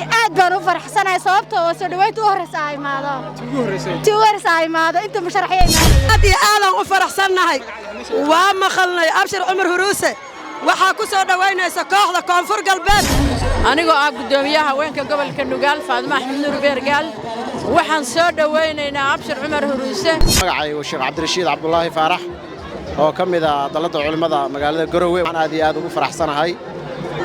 Iyo aad baan u faraxsanahay, sababtoo oo soo dhoweynta u horreysa aa imaado, tii u horreysa aa imaado inta musharaxya imaanaya. Aad iyo aadaan u faraxsannahay. Waa maqalnay Abshir Cumar Huruuse. Waxaa ku soo dhowaynaysa kooxda Koonfur Galbeed. Anigoo ah guddoomiyaha haweenka gobolka Nugaal, Faadimo Axmed Nuur Beergaal, waxaan soo dhowaynaynaa Abshir Cumar Huruuse. Magacaygu Sheekh Cabdirashiid Cabdulaahi Faarax, oo ka mid ah dalladda culimmada magaalada Garowe. Waxaan aad iyo aad ugu faraxsanahay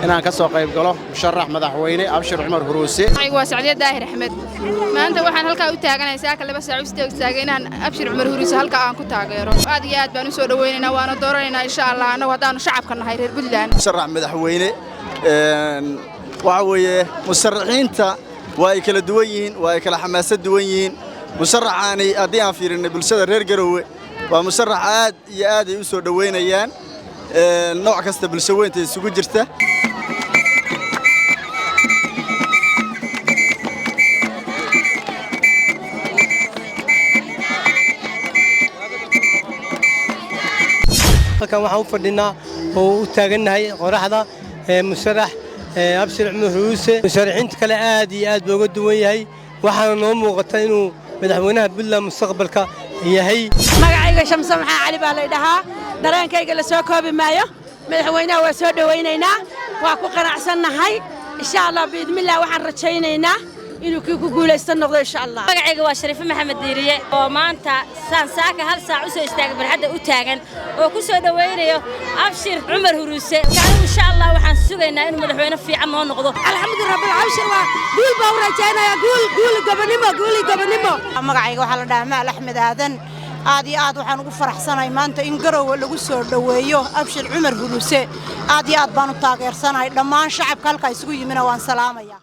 inaan ka soo qayb galo musharax madaxweyne Abshir Cumar Huruuse. Waa Sacdiya Daahir Axmed. Maanta waxaan halkaa u taaganahay, saaka 2 saac u istaagay, inaan Abshir Cumar Huruuse halkaa aan ku taageero. Aad iyo aad baan u soo dhowaynaynaa, waana dooranaynaa, insha Allah, annagu haddaanu shacabka nahay reer Puntland. Musharax madaxweyne waxa weeye, musharaxiinta waa ay kala duwan yihiin, waa ay kala xamaasad duwan yihiin. Musharaxaani, haddii aan fiirinay bulshada reer Garowe, waa musharax aad iyo aad ay u soo dhoweynayaan, nooc kasta bulsho weynta isugu jirta. Halkan waxaan u fadhinaa oo u taagannahay qoraxda musharax Abshir Cumar Huruuse. Musharaxiinta kale aad iyo aad buu uga duwan yahay, waxaana noo muuqata inuu madaxweynaha Puntland mustaqbalka yahay. Magacayga Shamse Maxaa Cali baa lay dhahaa. Dareenkayga la soo koobi maayo. Madaxweynaha waa soo dhowaynaynaa, waa ku qanacsannahay. Insha Allah, biidnillah, waxaan rajaynaynaa inuu kii ku guulaysan noqdo, insha Allah. Magacayga waa Shariife Maxamed Diiriye, oo maanta saan saaka 1 saac u soo istaagay barxadda u taagan oo ku soo dhowaynayo Abshir Cumar Huruuse. Anigu, insha Allah, waxaan sugaynaa inuu madaxweyne fiican noo noqdo. Alxamdu rabbil abshir waa guul baa u rajaynaya, guul, guul, gobonimo, guul, gobonimo. Magacayga waxaa la dhahaa Maal Axmed Aadan. Aad iyo aad waxaan ugu faraxsanahay maanta in Garowe lagu soo dhoweeyo Abshir Cumar Huruuse. Aad iyo aad baan u taageersanahay. Dhammaan shacabka halkaa isugu yimina waan salaamaya.